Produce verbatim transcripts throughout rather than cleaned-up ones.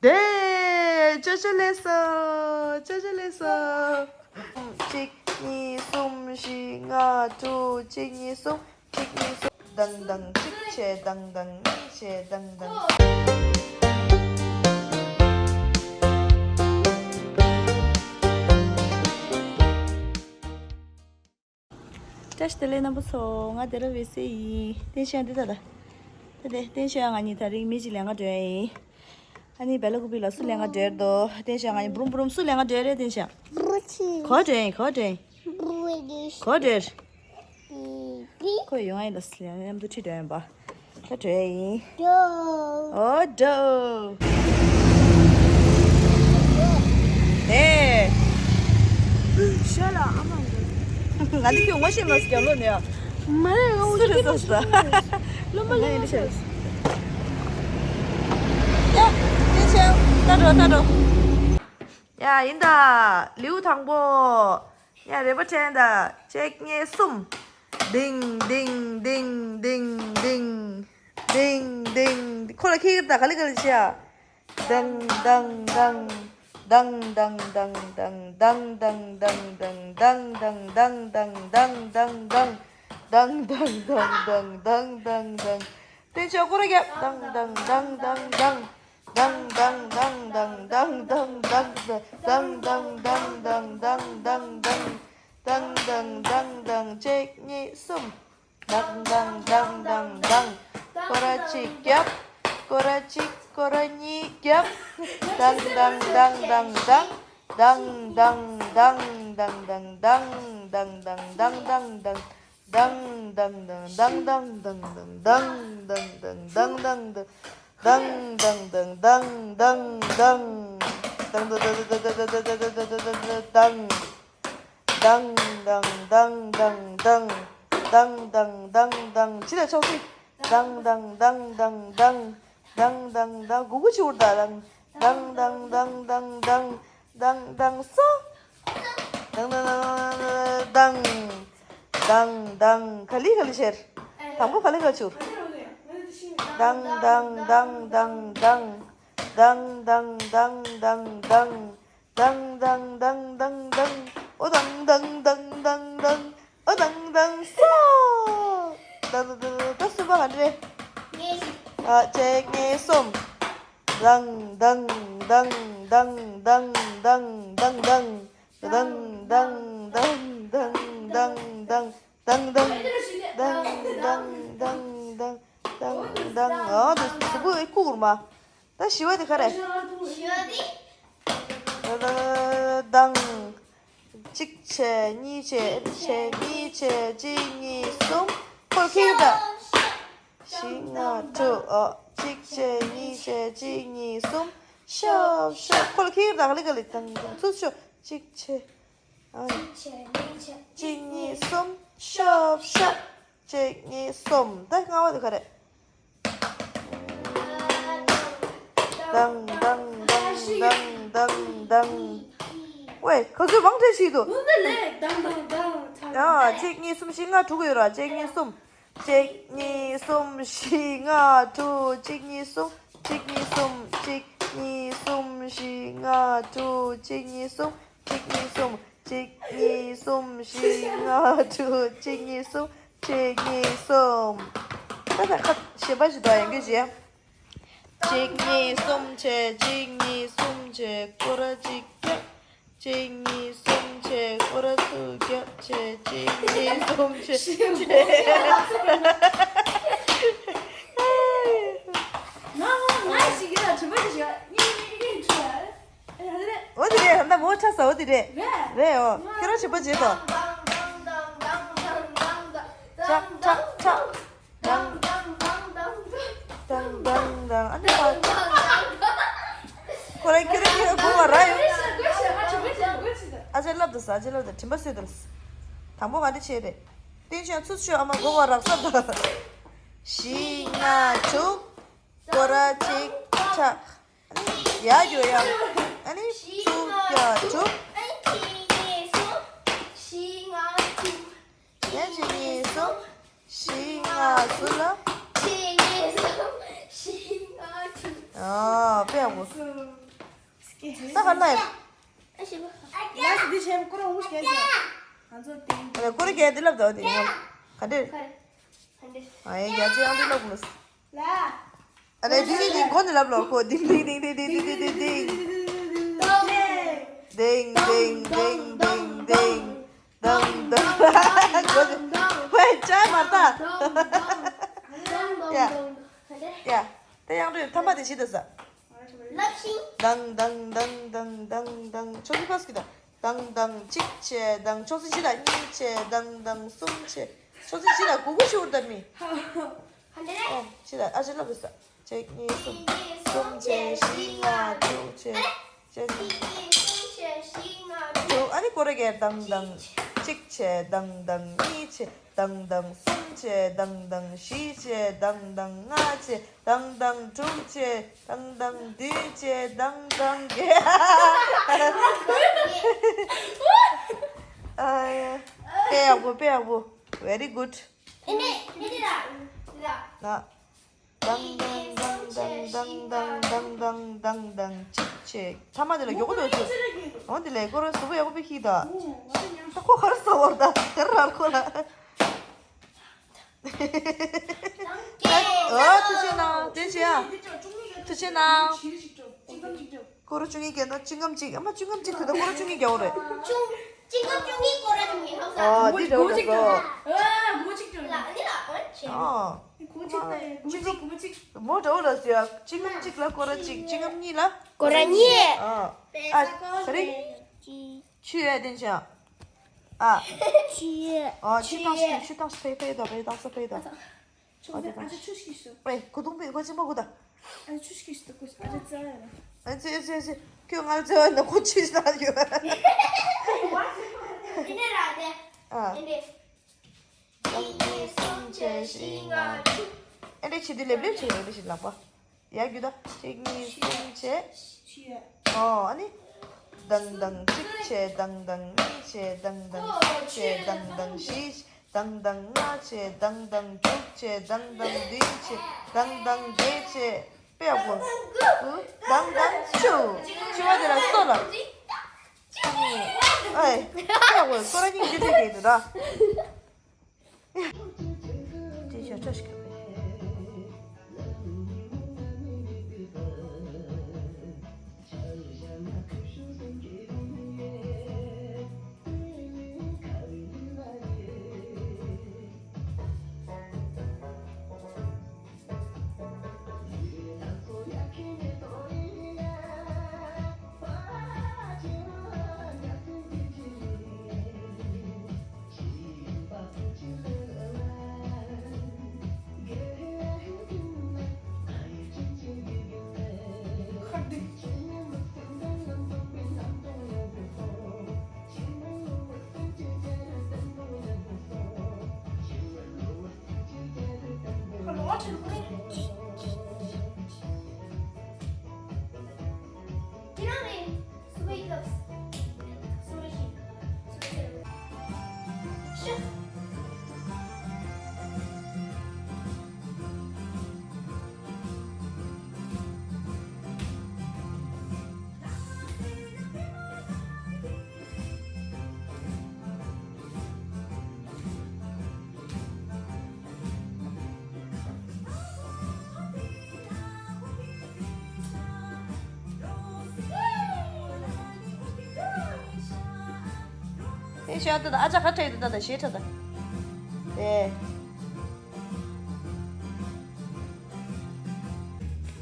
དེ། ཅོ་ཅོ་ལེགས་སོ། ཅོ་ཅོ་ལེགས་སོ། གཅིག་གཉིས་གསུམ་བཞི་ལྔ་དྲུག་གཅིག་གཉིས་གསུམ། གཅིག་གཉིས་གསུམ། དང་དང་། གཅིག་བྱས། དང་དང་། གཉིས་བྱས། དང་དང་། བཀྲ་ཤིས་བདེ་ལེགས་རྣམ་པ་ཚོ། ང་སྡེ་ར་བེ་སེ་ཡིན། བསྟན་ཤང་འདི་ད་ད། ད་དེ་བསྟན་ཤང་ང་གཉིས་ད་རིང་མི་གཅིག་ལེན་ག་འགྲོ་ཡ་ཡིན། ཨ་ནི་བེ་ལ་ཀུ་པི་ལ་སུ་ལེན་ག་འགྲོ་ཡ་རེད་དོ། བསྟན་ཤང་ང་གཉིས་བུ་རུམ་བུ་རུམ་སུ་ལེན་ག་འགྲོ་ཡ་རེད། བསྟན་ཤང་། ག་འགྲོ་ཡ་ཡིན། ག་འགྲོ་ཡ་ཡིན། ག་འགྲོ་ཡ་རེད། ཁོ་ཡོང་ཡ་ལ་སི་ལ་མཉམ་དུ་ཁྲིད་འགྲོ་ཡིན་པ། ད་འགྲོ་ཡ་ཡིན། འགྲོ། ཨོ་འགྲོ། ཨེ། ཤོད་ལ་ཨ་མ་འགྲོ། ང་ནི་ཁྱོད་ངོ་ཤེས་མ་སོང་། ལོ་ནས། མ་རེད། ང་ངོ་ཤེས་མ་སོང་། ལོ་མ་ལོ་མ་ཡིན་ཤག། ཡ། ཡིན་ཤག། ད་འགྲོ་ད་འགྲོ། ཡ་ཡིན་ད། ལེའུ་དང་པོ། ཡ་རེ་བ་དྲན་ད། གཅིག་གཉིས་གསུམ། ལྡིང་ལྡིང་ལྡིང་ལྡིང་ལྡིང་། ལྡིང་ལྡིང་། ཁོ་ལ་ཁྱེར་ད། ག་ལེ་ག་ལེ་བྱེད་ཡ། ལྡང་ལྡང་ལྡང་། ལྡང་ལྡང་ལྡང་ལྡང་། ལྡང་ལྡང་ལྡང་ལྡང་། ལྡང་ལྡང་ལྡང་ལྡང་། ལྡང་ལྡང་ལྡང་། ལྡང་ལྡང་ལྡང་ལྡང་། ལྡང་ལྡང་ལྡང་། བསྟན་ཤང་སྐོར་ར་རྒྱབ། ལྡང་ལྡང་ལྡང་ལྡང་ལྡང་། ལྡང་ལྡང་ལྡང་ལྡང་། ལྡང་ལྡང་ལྡང་ལྡང་། ལྡང་ལྡང་ལྡང་ལྡང་། ལྡང་ལྡང་ལྡང་ལྡང་། གཅིག་གཉིས་གསུམ། ལྡང་ལྡང་ལྡང་ལྡང་ལྡང་། སྐོར་ར་གཅིག་རྒྱབ། སྐོར་ར་གཅིག་སྐོར་ར་གཉིས་རྒྱབ། ལྡང་ལྡང་ལྡང་ལྡང་ལྡང་། ལྡང་ལྡང་ལྡང་ལྡང་ལྡང་། ལྡང་ལྡང་ལྡང་ལྡང་ལྡང་། ལྡང་ལྡང་ལྡང་། ལྡང་ལྡང་ལྡང་ལྡང་། ལྡང་ལྡང་ལྡང་། ལྡང་ལྡང་ལྡང་། ལྡང་ལྡང་ལྡང་། ལྡང་ལྡང་ལྡང་། ལྡང་། ལྡང་ལྡང་ལྡང་ལྡང་ལྡང་། ལྡང་ལྡང་ལྡང་ལྡང་ལྡང་། ལྡང་ལྡང་ལྡང་ལྡང་ལྡང་། ཕྱི་ལ་ཕྱོགས་སྲིད། ལྡང་ལྡང་ལྡང་ལྡང་ལྡང་། ལྡང་ལྡང་ལྡང་། གུ་གུ་ཕྱི་བོར་ད། ལྡང་ལྡང་ལྡང་ལྡང་ལྡང་། ལྡང་ལྡང་ས། ལྡང་ལྡང་ལྡང་ལྡང་། ལྡང་ལྡང་། ག་ལེ་ག་ལེ་བྱེད། དང་པོ་ག་ལེ་ག་ལེ་བྱེད། ལྡང་ལྡང་ལྡང་ལྡང་ལྡང་། ལྡང་ལྡང་ལྡང་ལྡང་ལྡང་། ལྡང་ལྡང་ལྡང་ལྡང་ལྡང་། ཨོ་ལྡང་ལྡང་ལྡང་ལྡང་ལྡང་། ཨོ་ལྡང་ལྡང་ས། ལྡང་ལྡང་ལྡང་ལྡང་། ད་གསུམ་པ་ག་འདྲ་རེད། ཨ། གཅིག་གཉིས་གསུམ། ལྡང་ལྡང་ལྡང་ལྡང་ལྡང་ལྡང་ལྡང་། ལྡང་ལྡང་ལྡང་ལྡང་ལྡང་ལྡང་། ལྡང་ལྡང་ལྡང་ལྡང་ལྡང་ལྡང་། ཨོ་དེ་གཟུགས་པོ་ཨེ་ཁུག་རུ་མ། ད་བཞི་བ་དེ་ག་རེ། བཞི་བ་དེ། ལྡང་། གཅིག་བྱས། གཉིས་བྱས། བྱས། གཉིས་བྱས། གཅིག་གཉིས་གསུམ། ཁོ་ལ་ཁྱེར་ད། བཞི་ལྔ་དྲུག་ཨོ། གཅིག་བྱས། གཉིས་བྱས། གཅིག་གཉིས་གསུམ། ཤོབ་ཤོབ། ཁོ་ལ་ཁྱེར་ད། ག་ལེ་ག་ལེ། ལྡང་ལྡང་། ཚུར་ཤོག་གཅིག་བྱས། ཨ། གཅིག་གཉིས་གསུམ། ཤོབ་ཤོབ། གཅིག་གཉིས་གསུམ། ད་ལྔ་བ་དེ་ག་རེ། ལྡང་ལྡང་ལྡང་ལྡང་ལྡང་ལྡང་། ཝེ། ག་ཚོད་མང་དྲགས་ཤིག་འདུག་ཨ། གཅིག་གཉིས་གསུམ། བཞི་ལྔ་དྲུག་ཡོད་ར། གཅིག་གཉིས་གསུམ། གཅིག་གཉིས་གསུམ། བཞི་ལྔ་དྲུག་གཅིག་གཉིས་གསུམ། གཅིག་གཉིས་གསུམ། གཅིག་གཉིས་གསུམ། བཞི་ལྔ་དྲུག་གཅིག་གཉིས་གསུམ། གཅིག་གཉིས་གསུམ། གཅིག་གཉིས་གསུམ། བཞི་ལྔ་དྲུག་གཅིག་གཉིས་གསུམ། གཅིག་གཉིས་གསུམ། ད་ད་ཁ་ཞེ་པོ་ཞིག་འདུག་ཡང་སྐྱར་བྱས། གཅིག་གཉིས་གསུམ་བྱས། གཅིག་གཉིས་གསུམ་བྱས། སྐོར་ར་གཅིག་རྒྱབ། གཅིག་གཉིས་གསུམ་བྱས། སྐོར་ར་ཚུར་རྒྱབ་བྱས། གཅིག་གཉིས་གསུམ་བྱས། ང་ང་ང་ཞིག་ཡིན་ན་དྲི་མ་དེ་ཞིག་གཉིས་གཉིས་གཉིས་གཉིས་འོ་དེ་རེད། ད་མོ་ཆ་ས་འོ་དེ་རེད། རེད། རེད་འོ། ཁྱེད་རང་བྱེད་པ་བྱེད་དོ། ཁྲག་ཁྲག་ཁྲག་ཏང་ཏང་ཏང་ཏང་། ཏང་ཏང་ཏང་། ཨ་ནི་ཕར། ཁོ་རང་ཁྱོད་རང་ཁྱོད་རང་གོ་བ་རག་ཡོད། ཨ་ཅེ་ལབ་དང་ཟ། ཨ་ཅེ་ལབ་དང་། དྲན་པ་གསོས་དང་། དང་པོ་ག་འདྲ་བྱས་རེད། བསྟན་ཤང་ཚུར་ཤོག་ཨ་མ་གོ་བ་རག་ས་དང་། བཞི་ལྔ་དྲུག་སྐོར་ར་གཅིག་ཆག་ཨ་ནི་ཡར་རྒྱུག་ཡ། ཨ་ནི་ཚུར་རྒྱག་དྲུག་བཞི་ལྔ་དྲུག་གཅིག་གཉིས་གསུམ། བཞི་ལྔ་ཟུར་ལ། གཅིག་གཉིས་གསུམ། བཞི་ལྔ་དྲུག་ཨ་དཔེ་ཡག་པོ། ད་ག་ན་ཡོད། ཨ་ཤི་བ། ཡ་སི་འདི་བྱས་པ་ཀོ་ར་འུ་ཤི་ཡ་ཤི། ང་ཚོ་དེ། ཨ་ཀོ་ར་གས་འདི་ལབ་དོ་དེ་ཡང་། ག་འདྲེ། ཧ་འདྲེ། ཨ་ཡ་ཡ་ཅི་ཡང་འདི་ལབ་ལོ། ལ། ཨ་ལས་འདི་འདི་འདི་མགོ་ནས་ལབ་ལོ་ཁོ་འདི་འདི་འདི་འདི་འདི་འདི་འདི་འདི། ཏོ། དེང་དེང་དེང་དེང་དེང་། དང་དང་། ཝེ་ཅའི་མར་ཏ། ཡ། ཡ། དེ་ཡང་རེད་ཐ་མ་དེ་ཤི་ད་ས། ལབ་ཤིང་། དང་དང་དང་དང་དང་དང་ཆོག་ཤི་ཕ་སི་ཀི་ད། དང་དང་གཅིག་བྱས་དང་ཆོག་ཤི་ཤི་ད་གཉིས་བྱས་དང་དང་གསུམ་བྱས། ཆོག་ཤི་ཤི་ད་གུ་གུ་ཤི་འུར་ད་མི། ཧ་འདྲེ། ཨོ་ཤི་ད་ཨ་ཅེ་ལབ་ས། གཅིག་གཉིས་གསུམ། གསུམ་བྱས་བཞི་ལྔ་དྲུག་བྱས། གཅིག་གཉིས། གསུམ་བྱས་བཞི་ལྔ་དྲུག་ཨ་ནི་ཀོ་ར་གས་དང་དང་། གཅིག་བྱས་དང་དང་། གཉིས་བྱས་དང་དང་། གསུམ་བྱས་དང་དང་། བཞི་བྱས་དང་དང་། ལྔ་བྱས་དང་དང་། དྲུག་བྱས་དང་དང་། བདུན་བྱས་དང་དང་། ཨ་ཡ། དཔེ་ཡག་པོ་དཔེ་ཡག་པོ། Very good. ཨེ་ནི་ཨེ་ནི་ར་ར། ན། དང་དང་དང་དང་དང་དང་དང་དང་དང་དང་གཅིག་བྱས། ཚང་མ་དེ་ལ་མགྱོགས་པོ་འདུག་ཟེར། འོ་དེ་ལས་ཁོ་རང་གཟུགས་པོ་ཡག་པོ་ཕྱིས་ད། ད་ཁོ་ག་རེ་ཟ་བར་ད་ག་རེ་རག་ཁོ་ལ། ཨོ་ཐུགས་རྗེ་གནང་དེ་བྱས་ཨ། ཐུགས་རྗེ་གནང་། སྐོར་བཅུ་གཉིས་བརྒྱབ་ན་ཆིང་སྐམ་གཅིག་ཨ་མ་ཆིང་སྐམ་གཅིག་དེ་ད་སྐོར་བཅུ་གཉིས་བརྒྱབ་རེད། ཆུང་། ཆིང་སྐམ་བཅུ་གཉིས་སྐོར་ར་བཅུ་གཉིས་ཧང་སང་། ཨ་འདི་འདྲ་བོ་འདྲ་སོ། ཨ་མགོ་གཅིག་ཀྲུང་ལ་ཨ་ནི་ལ་ཨ་ཆེ། ཨ་མགོ་གཅིག་དང་མགོ་གཅིག་མགོ་གཅིག་མོ་འདྲ་བོ་ལ་ཟེར་ཡ། ཆིང་སྐམ་གཅིག་ལ་སྐོར་ར་གཅིག་ཆིང་སྐམ་གཉིས་ལ་སྐོར་ར་གཉིས། ཨ་ཨ་ག་རེ། ཆུ་ཡོད་དེ་ཆ། ཨ་ཆུ་ཡོད། ཨ་ཆུ་ཏང་ཆུ་ཏང་ཕེ་ཕེ་དང་ཕེ་ཏང་ས་ཕེ་དང་། ཨ་ཅག་ཆུ་ཤི་ཤི། ཨེ་ཁུ་ཐུང་པའི་ཁོ་ཆེན་པོ་གུ་ད། ཨ་ཆུ་ཤི་ཤི་ད་ཁོ་ཨ་ཅག་ཙེ་ཡ་ན། ཨ་ཙེ་ཙེ་ཙེ། ཁྱོད་ང་ཙེ་ཡ་ན་ཁོ་ཆུ་ཤི་ན་ཡོད། ཨེ་ནེ་ར་དེ། ཨ། ཨེ་ནེ། གཅིག་གཉིས་གསུམ་བྱས་བཞི་ལྔ་དྲུག་ཨེ་ནེ་ཆི་དུ་ལེབ་ལེབ་བྱས་ལེབ་ལེབ་བྱས་ལག་པ། ཡ་རྒྱུ་ད། གཅིག་གཉིས་གསུམ་བྱས། ཨོ་ཨ་ནི། དང་དང་གཅིག་བྱས་དང་དང་གཉིས་བྱས་དང་དང་གསུམ་བྱས་དང་དང་བཞི་བྱས་དང་དང་ལྔ་བྱས་དང་དང་དྲུག་བྱས་དང་དང་བདུན་བྱས་དང་དང་བརྒྱད་བྱས། དཔེ་ཡག་པོ། དང་དང་བཅུ། བཅུ་བ་དེ་ལ་སོ་ལ། ཨེ། དཔེ་ཡག་པོ་སོ་ར་སྙིང་རྗེ་རེད་དེ་ར། དེ་ཞོ་ཅོ་ཞིག་གི། དེ་ཤ་ད་ད་ཨ་ཅག་ཁ་ཁྲེ་ད་ད་ད་ཤེ་ཁྲ་ད། དེ།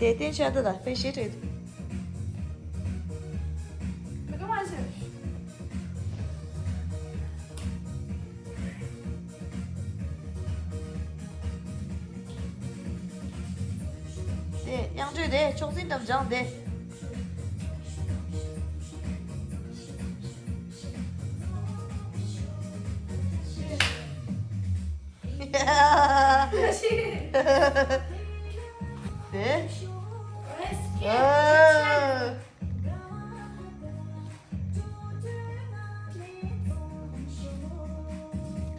དེ་བསྟན་ཤ་ད་ད་དཔེ་ཤེ་ཁྲེ་ད། དེ་དབྱངས་ཁྲོད་དེ་ཕྱོགས་འཛིན་དམ་སྦྱངས་དེ། དེ། ཨ། ག་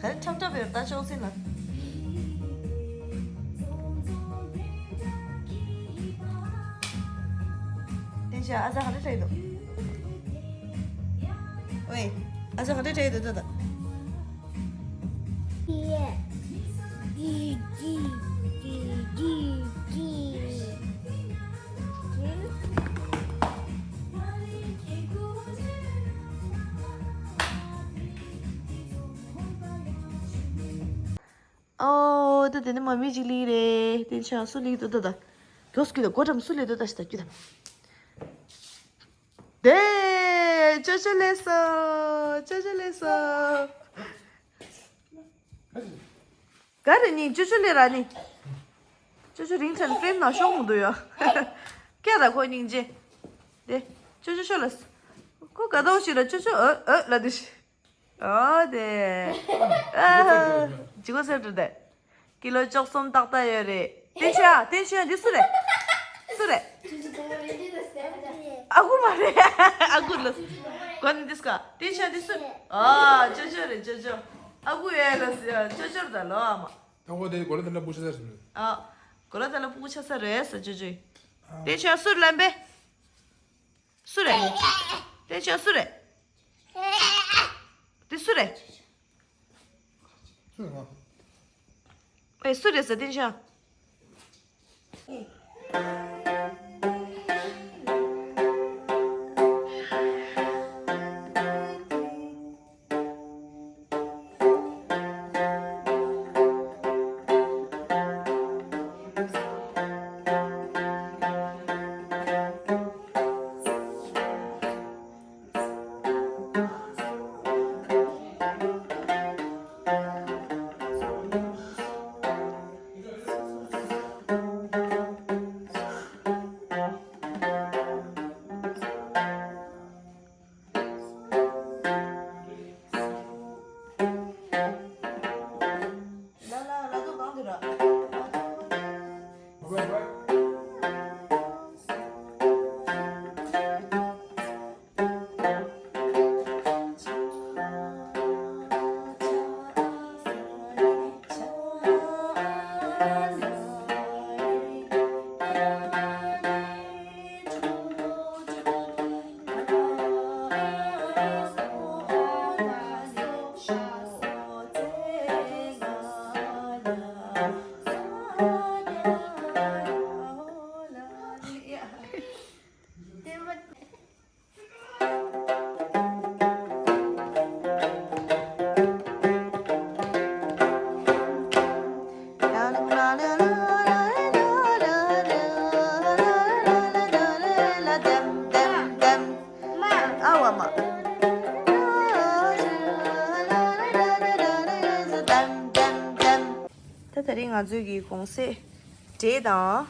རེ་ཁྲབ་ཁྲབ་ཡོད་ད་ཤོག་ཟིན་ལ། ཤ་ཨ་ཅག་ག་འདྲ་བྲིས་འདུག་ཝེ། ཨ་ཅག་ག་འདྲ་བྲིས་འདུག་ད་ད། ཨོ། ད་དེ་ནི་མ་མི་ཅིག་ལི་རེད། དེ་ཆ་སུ་ལི་དུ་ད་ད། མགྱོགས་ཀྱི་ད་སྒོ་འགྲམ་སུ་ལི་དུ་ད་ཤི་ད་ཀྱི་ད། དེ། ཅོ་ཅོ་ལས་སོ། ཅོ་ཅོ་ལས་སོ། ག་རེ་ནི་ཅོ་ཅོ་ལས་ར་ནི། ཅོ་ཅོ་རིང་ཆེན་ཕྲེན་ན་ཤོག་མོ་འདུག་ཡ། སྐད་ད་ཁོ་སྙིང་རྗེ། དེ། ཅོ་ཅོ་ཤོ་ལ། ཁོ་ག་དོ་ཞིག་ལ་ཅོ་ཅོ་ཨ་ཨ་ལ་དེ་ཤི། ཨོ་དེ། ཨ། ཇི་གོ་སེ་འགྲོ་དེ། ཀི་ལོ་བཅུ་གསུམ་ཏག་ཏག་ཡོད་རེད། བསྟན་ཆོས་ཡ། བསྟན་ཆོས་ཡ་འདི་སུ་རེད། སུ་རེད། ཨ་ཁུ་མ་རེད། ཨ་ཁུ་ལ། གོ་ནི་འདི་སྐ་བསྟན་ཆོས་ཡ་འདི་སུ་རེད། ཨ་ཅོ་ཅོ་རེད་ཅོ་ཅོ། ཨ་ཁུ་ཡ་ལ་སི་ཡ་ཅོ་ཅོ་རེད་ད་ལོ་ཨ་མ། ད་ཁོ་དེ་གོ་ལ་དེ་འདྲ་པུ་ཆ་ས་རེད། ཨ། གོ་ལ་དེ་ལ་པུ་ཆ་ས་རེད་ས་ཅོ་ཅོ། བསྟན་ཆོས་ཡ་སུ་རེད་ལམ་པེ། སུ་རེད། བསྟན་ཆོས་ཡ་སུ་རེད། དེ་སུ་རེད། ཨེ་སུ་རེད་ཟེར་བསྟན་ཆོས། ད་དེ་རིང་ང་ཚོའི་གི་གུང་སེང་འབྲས་དང་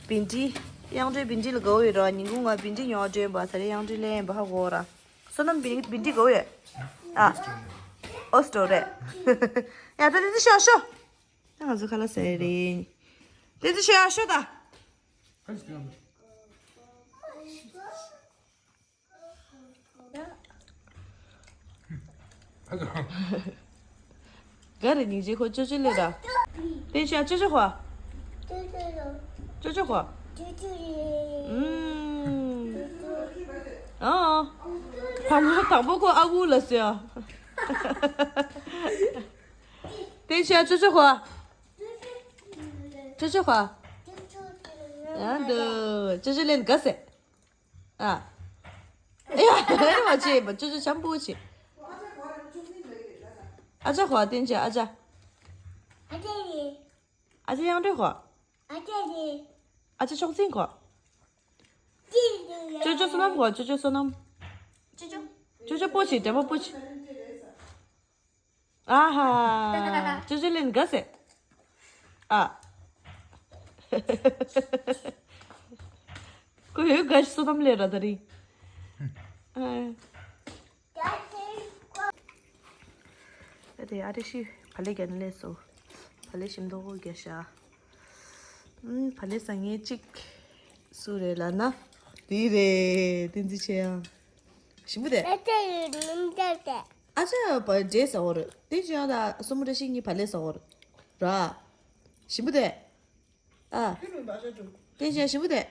བིན་ཌི། གཡང་འབྲས་བིན་ཌི་ལ་དགའ་བོ་ཡོད་ར། ཉིན་གུང་ང་བིན་ཌི་ཉོ་བ་འགྲོ་ཡིན་པ། ད་རེས་གཡང་འབྲས་ལེན་ཡིན་པ་ཧ་གོ་ར། བསོད་ནམས་བིན་བིན་ཌི་དགའ་བོ་ཡོད། ཨ། ཨོ་སི་ཊོ་རེད། ཡ་ད་དེ་ཚོ་ཤོག་ཤོག་ད་ང་ཚོ་ཁ་ལག་ཟ་ཡ་རེད། དེ་ཚོ་ཤོག་ཡ་ཤོག་ད། ག་རེ་སྙིང་རྗེ་ཁོ་ཅོ་ཅོ་ལེ་ར། དེ་ཤ་ཅོ་ཅོ་ཁོ། ཅོ་ཅོ་ཁོ། ཨུམ། ཨ། དང་པོ་དང་པོ་ཁོ་ཨ་ཁུ་ལ་ཟེར། དེ་ཤ་ཅོ་ཅོ་ཁོ། ཅོ་ཅོ་ཁོ། ཡང་འདུག་ཅོ་ཅོ་ལེ་ག་ཟེར། ཨ། ཨེ་ཡ། ཨེ་མ་བྱེད་པ་ཅོ་ཅོ་འཇམ་པོ་བྱེད། ཨ་ཅག་ཧོ་བསྟན་ཆོས་ཨ་ཅག་ཨ་ཅག་ཡང་ཨ་ཅག་ཡང་འདྲེ་ཧོ། ཨ་ཅག་ཕྱོགས་འཛིན་ཧོ། ཅོ་ཅོ་བསོད་ནམས་ཧོ། ཅོ་ཅོ་བསོད་ནམས། ཅོ་ཅོ། ཅོ་ཅོ་པོ་བྱེད། དྲན་པ་པོ་བྱེད། ཨ་ཧ། ཅོ་ཅོ་ལེ་ག་ཟེར། ཨ། ཁོ་ཡོད་ག་ཤི་སོ་ཏམ་ལེ་ར་ད་རིང་། ཨ། ད་དེ་ཨ་རེ་ཤི་བ་ལེ་རྒྱ་ནི་ལེ་སོ། བ་ལེ་ཞིམ་མདོག་གོ་རྒྱ་ཤ། ཨུམ། བ་ལེ་ཟ་ངེས་གཅིག་སུ་རེད་ལ་ན། དེ་རེད། བསྟན་འཛིན་ཆེ་ཡང་། ཞིམ་པོ་དེ། ཨ་ཅག་ཡོད་མིན་ད་དེ། ཨ་ཅག་བ་འདྲེ་ཟ་འོ་རེད། དེ་ཅི་ཡང་ད་སོ་མོ་བཀྲ་ཤིས་གཉིས་བ་ལེ་ཟ་འོ་རེད། ར། ཞིམ་པོ་དེ། ཨ། དེ་ཅི་ཡང་ཞིམ་པོ་དེ།